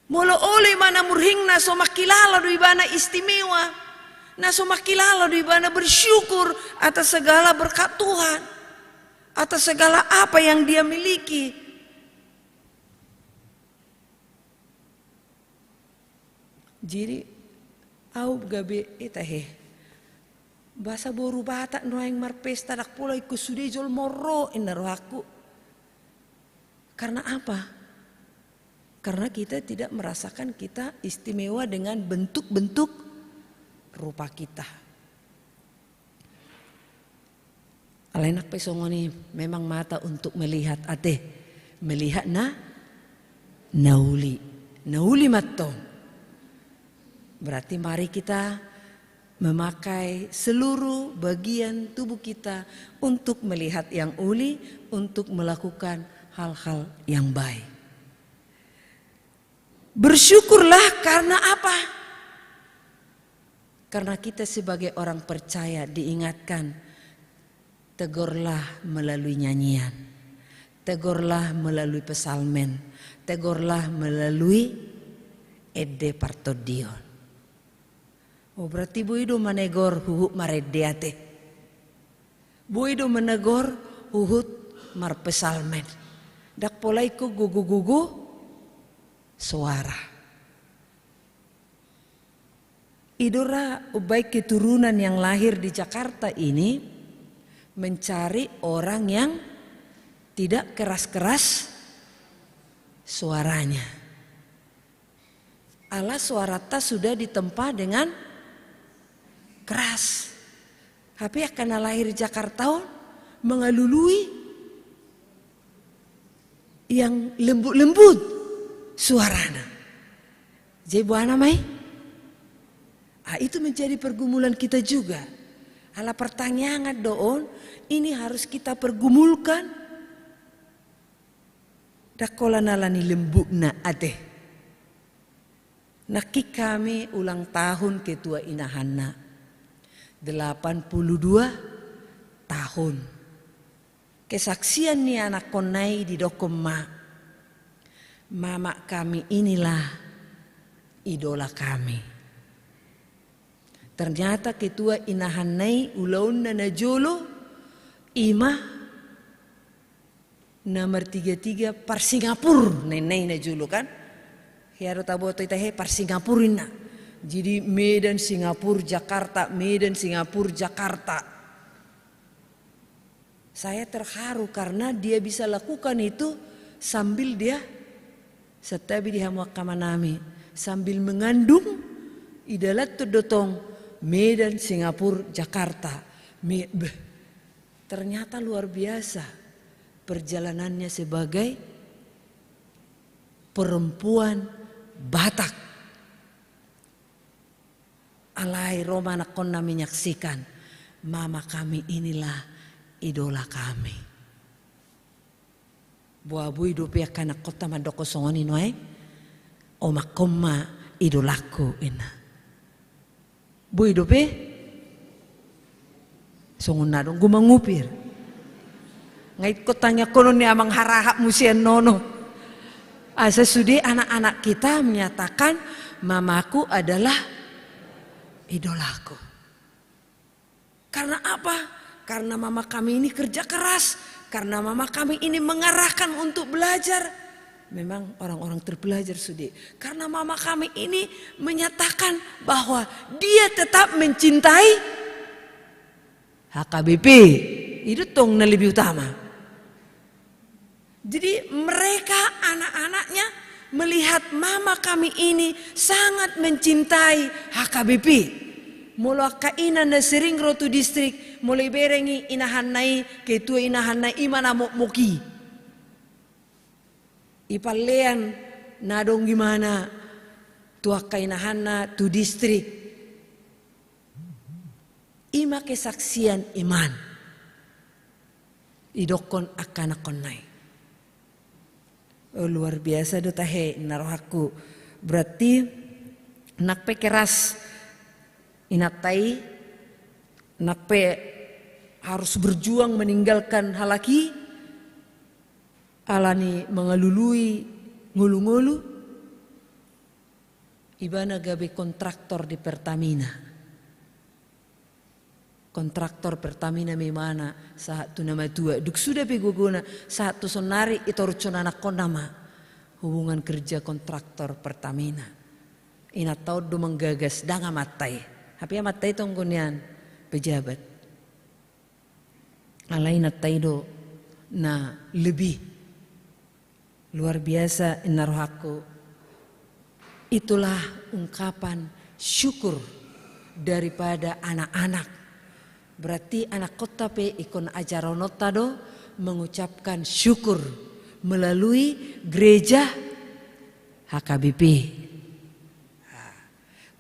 Molo olo ibana murhing, na so mangkilala do ibana istimewa. Na so mangkilala do ibana bersyukur atas segala berkat Tuhan. Atas segala apa yang dia miliki. Jadi, au gabe, eh, tahe. Boasa boru Batak nuaeng marpesta, ndang pola ingkon sude jolma on ro, inna rohangku. Karena apa? Karena kita tidak merasakan kita istimewa dengan bentuk-bentuk rupa kita. Alai nang pe songon i, memang mata untuk melihat ate, melihat na, na uli, na uli ma tong. Berarti mari kita memakai seluruh bagian tubuh kita untuk melihat yang uli, untuk melakukan hal-hal yang baik. Bersyukurlah karena apa? Karena kita sebagai orang percaya diingatkan, tegorlah melalui nyanyian, tegorlah melalui psalmen, tegorlah melalui ende partondion. Oh, berarti boi do manegor huhut marende ate. Boi do manegor huhut marpsalmen. Ndang pola ingkon gogo-gogo soara. I do ra umbaen keturunan yang lahir di Jakarta ini mencari orang yang tidak keras-keras suaranya. Ala suaranta sudah ditempa dengan keras. Hape angka na lahir Jakarta on mangalului yang lembut-lembut suarana. Jadi boha nama i? Ah, itu menjadi pergumulan kita juga. Ala partangiangan do on, ini harus kita pergumulkan. Ndang holan ala ni lembutna ate. Nangkin hami ulang tahun ketua inahanna. Delapan puluh dua tahun. Kesaksian ni anakkonna i didokkon ma, mama kami inilah idola kami. Ternyata ketua inahanna i ulaonna na jolo, ima na martiga-tiga par Singapur, ninna i na jolo kan. Hea do taboto ita he par Singapur inna. Jadi Medan Singapur Jakarta, Medan Singapur Jakarta. Saya terharu karena dia bisa lakukan itu sambil dia, santabi di hamu angka amanami, sambil mengandung, idalan tu do tong Medan, Singapura, Jakarta. Me-, beh, ternyata luar biasa perjalanannya sebagai perempuan Batak. Alai ro ma anakkonna menyaksikan, mama kami inilah idola kami. Boa boi dope angka anakkonta mandok songon i nuaeng, omakkon ma idolangku inna. Boi dope? Songon na dong, gumangupir. Nga ingkon tangiangkonon ni amang harahap muse annon. Asa sude anak-anak kita menyatakan, mamaku adalah idolaku. Karena apa? Karena mama kami ini kerja keras. Karena mama kami ini mengarahkan untuk belajar. Memang orang-orang terpelajar sude. Karena mama kami ini menyatakan bahwa dia tetap mencintai H K B P. Itu tong na lebih utama. Jadi mereka, anak-anaknya, melihat mama kami ini sangat mencintai H K B P. Molo angka ina na sering ro tu distrik, molo ibereng i inahanna i, ketua inahanna i, ima na mokmok i. Ipallean na adong imana tu angka inahanna tu distrik. Ima kesaksian iman. Idokkon angka anakkonna i. Oh, luar biasa do tahe, inna rohangku. Berarti nang pe keras inanta i, nang pe harus berjuang meninggalkan halak i, alani mangalului ngolu-ngolu, ibana gabe kontraktor di Pertamina. Kontraktor Pertamina ma imana sahat tu na matua. Dung suda pe gogona sahat tu saonnari, itorushon anakkonna ma hubungan kerja kontraktor Pertamina. Inanta on do manggagas, ndang amanta i. Hape amanta i tong gonian pejabat. Alai inanta i do na lebih. Luar biasa, inna rohangku. Itulah ungkapan syukur daripada anak-anak. Berarti anakkonta pe ingkon ajarononta do mengucapkan syukur melalui gereja H K B P.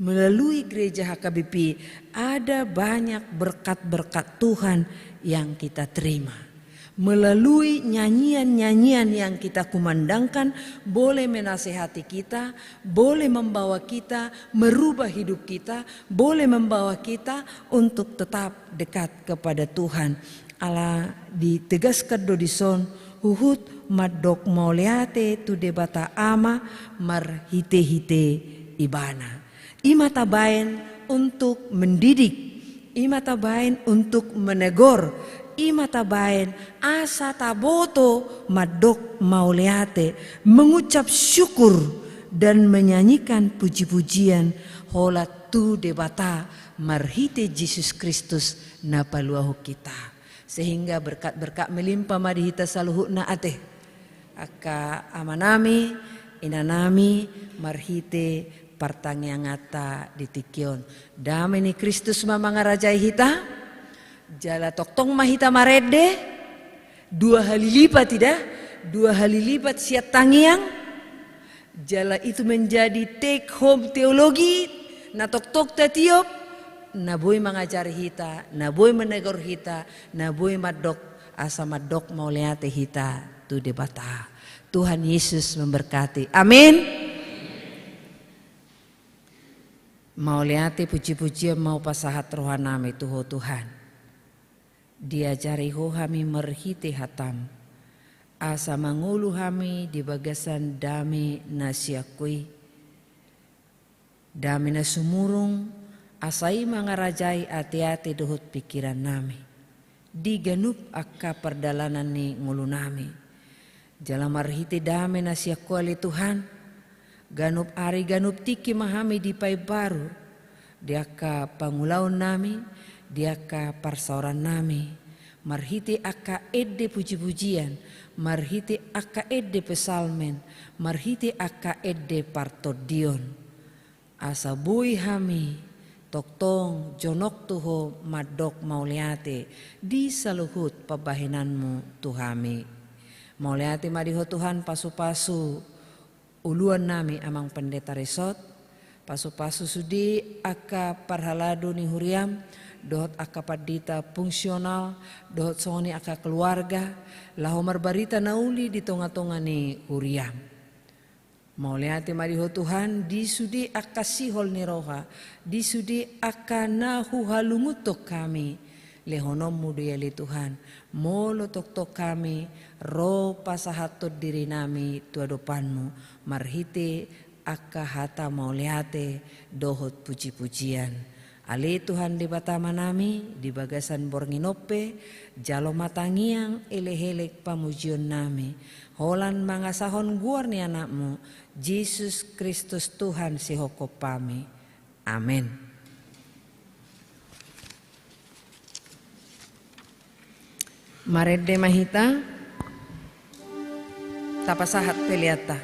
Melalui gereja H K B P, ada banyak berkat-berkat Tuhan yang kita terima. Melalui nyanyian-nyanyian yang kita kumandangkan, boleh menasehati kita, boleh membawa kita, merubah hidup kita, boleh membawa kita untuk tetap dekat kepada Tuhan. Ala ditegaskan do dison, huhut mandok mauliate tu Debata Ama marhite-hite Ibana. Ima tabaen untuk mendidik, ima tabaen untuk menegor, ima tabaen asa taboto mandok mauliate, mengucap syukur, dan menyanyikan puji-pujian holan tu Debata marhite Jesus Kristus na paluahon hita. Sehingga berkat-berkat melimpah ma di hita saluhutna ate. Angka amanami, inanami, marhite partangianganta di tingki on. Dame ni Kristus ma mangarajai hita, jala tongtong ma hita marende, dua hali lipat ida, dua hali lipat sian tangiang, jala itu menjadi take home teologi, na tongtong tatiop, na boi mangajari hita, na boi manegor hita, na boi mandok, asa mandok mauliate hita tu Debata. Tuhan Yesus memberkati. Amin. Mauliate puji-pujian ma hupasahat rohanami tu Ho Tuhan. Diajari Ho hami marhite hataM, asa mangolu hami di bagasan dame na sian Ho i. Dame na sumurung, asa i mangarajai ateate dohot pingkirannami di ganup angka pardalanan ni ngolunami. Jala marhite dame na sian Ho ale Tuhan, ganup ari ganup tingki ma hami dipaimbaru di angka pangulaonnami, di angka parsaorannami, marhite angka ende puji-pujian, marhite angka ende psalmen, marhite angka ende partondion. Asa boi hami tongtong jonok tu Ho mandok mauliate di saluhut pambahenanMu tu hami. Mauliate ma di Ho Tuhan pasu-pasu uluannami Amang Pendeta Risot, pasu-pasu sude angka parhalado ni huriaM, dohot angka pandita fungsional, dohot songon i angka keluarga, laho marbarita na uli di tonga-tonga ni huriaM. Mauliate ma di Ho Tuhan, di sude angka sihol ni roha, di sude angka na huhalungunhon hami, lehononMu do i ale Tuhan, molo tongtong hami ro pasahathon dirinami tu adopanMu, marhite angka hata mauliate dohot puji-pujian. Ale Tuhan Debata Amanami, di bagasan borngin on pe, jalo ma tangiang elek-elek pamujionnami, holan mangasahon goar ni AnakMu, Jesus Kristus Tuhan sihophopami. Amen. Marende ma hita, tapasahat peleanta.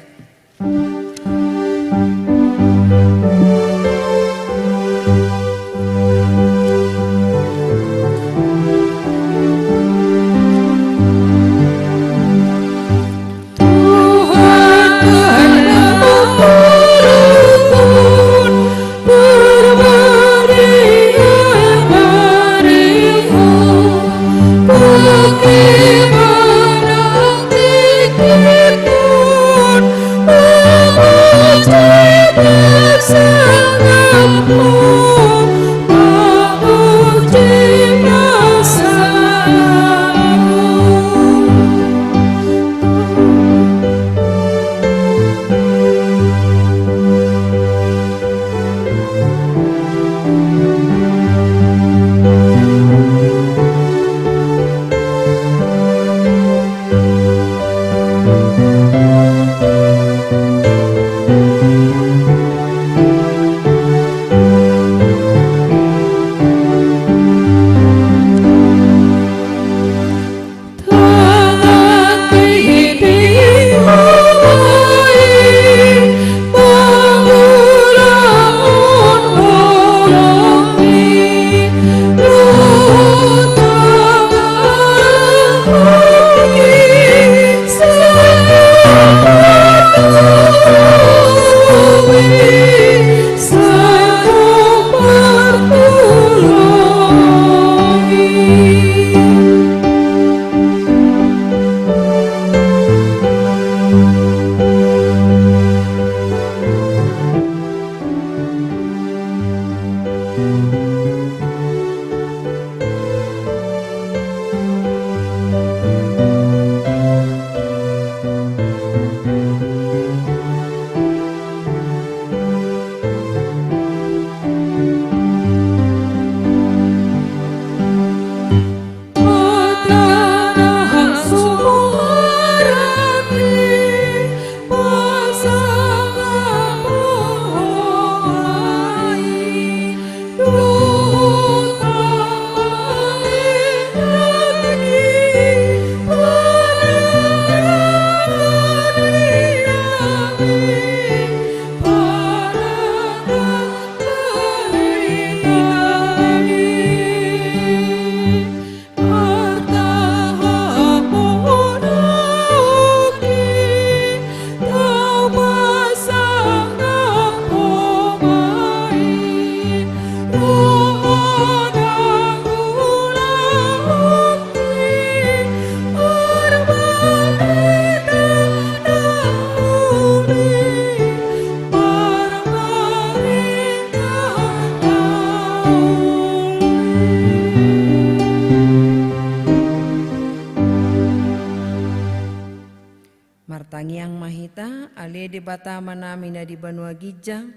Hita, ale Debata Amanami na di banua ginjang,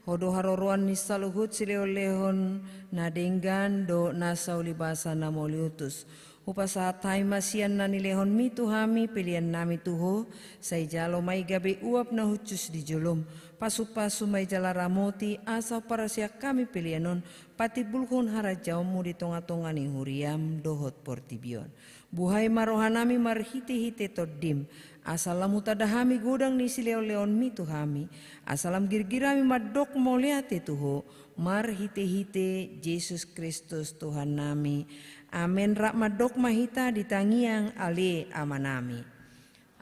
Ho do haroroan ni saluhut silehonlehon na denggan dohot nasa ulibasa na mauliutus. Hupasahat hami ma sian na nilehonmi tu hami peleannami tu Ho, sai jalo ma i gabe uap na hushus di jolom. Pasupasu ma i jala ramoti asa huparsiak hami pelean on patimbulhon harajaonmu di tongatonga ni huriam dohot portibi on. Buhai ma rohanami marhitehite Tondim, asa lam hutanda hami godang ni silehonlehonmi tu hami, asa lam girgir hami mandok mauliate tu Ho, marhitehite Jesus Kristus Tuhannami. Amen. Rap mandok ma hita di tangiang Ale Amanami.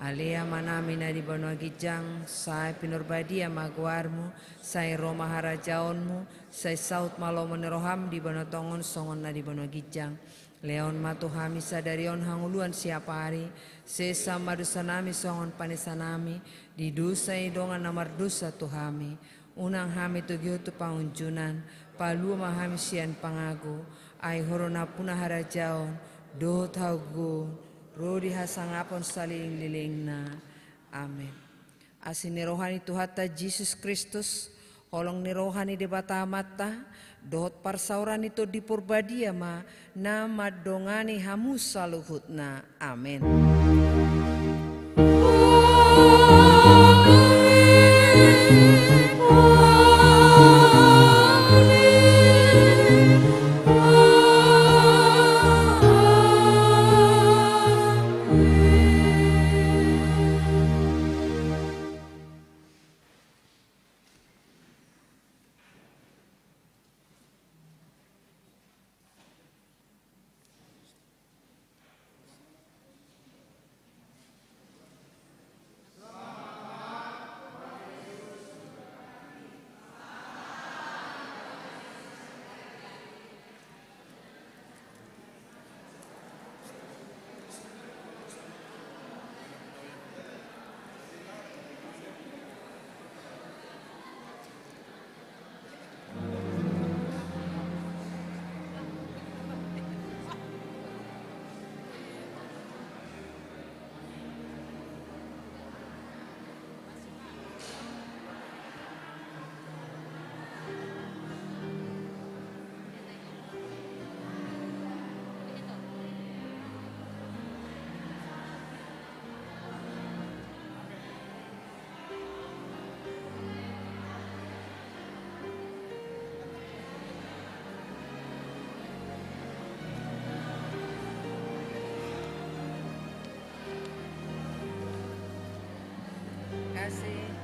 Ale Amanami na di banua ginjang, sai pinarbadia ma goarmu, sai ro ma harajaonmu, sai saut ma lomo ni roham di banua tonga on songon na di banua ginjang. Lehon ma tu hami sadari on hangoluan siapari, sesa ma dosanami songon panesanami di dosa ni dongan na mardosa tu hami. Unang hami togihon tu pangunjunan, palua ma hami sian pangago, ai Ho do nampuna harajaon dohot hagogoon, ro di hasangapon salelenglelengna. Amen. Asi ni roha ni Tuhanta Jesus Kristus, holong ni roha ni Debata Amanta, dohot parsaoran ni Tondi Parbadia ma na mandongani hamu saluhutna. Amen. Kasih.